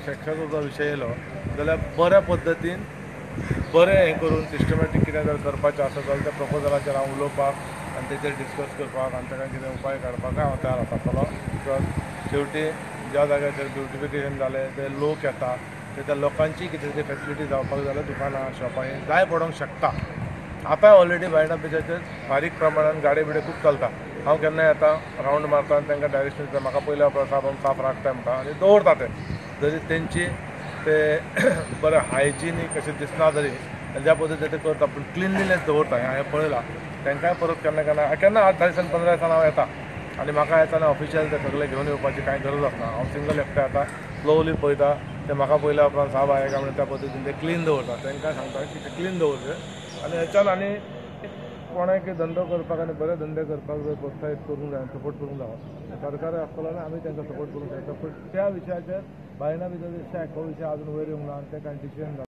शॅक्साचो जो विशय येयलो जाल्यार बऱ्या पद्दतीन बरें हें करून सिस्टमॅटीक कितें जर करपाचें आसा जाल्यार त्या प्रपोजलाचेर हांव उलोवपाक आनी तेचेर डिस्कस करपाक आनी ताका कितें उपाय काडपाक हांव तयार आसतलो. Because शेवटी ज्या जाग्याचेर ब्युटिफिकेशन जालें ते लोक येता ते त्या लोकांची कितें तरी फेसिलिटी जावपाक जाल्यार दुकानां शॉपां हें जाय पडोंक शकता. आतां ऑलरेडी बायणा बिचाचेर बारीक प्रमाणान गाडी बिडी खूब चलता. हांव केन्ना येता रावंड मारता आनी तांकां डायरेक्शन दिता, म्हाका पयल्या उपरांत साफ साफ राखता म्हणटा आनी दवरता ते. जरी तेंची ते बरें हायजिनीक अशें दिसना तरी ज्या पद्दतीन ते करता पूण क्लिनलीनेस दवरता हें हांवें पळयलां. तांकांय परत केन्ना केन्ना केन्ना 8-10 दिसान 15 दिसान हांव येता आनी म्हाका येतना ऑफिशियल ते सगळे घेवन येवपाची कांय गरज आसना. हांव सिंगल एकटो येता, स्लोवली पळयता, ते म्हाका पयल्या उपरांत साब आहे काय म्हणून त्या पद्दतीन ते क्लीन दवरता. तांकां सांगता की ते क्लीन दवरचें आनी हेच्यान आनी कोणाक धंदो करपाक आनी बरे धंदे करपाक जर प्रोत्साहीत करूंक जाय, सपोर्ट करूंक जावो सरकार आसतलो आनी आमी तांकां सपोर्ट करूंक जाय. पूण त्या विशयाचेर बायणा बिचाचो शॅक हो विशय अजून वयर येवंक ना आनी ते कांय डिसिजन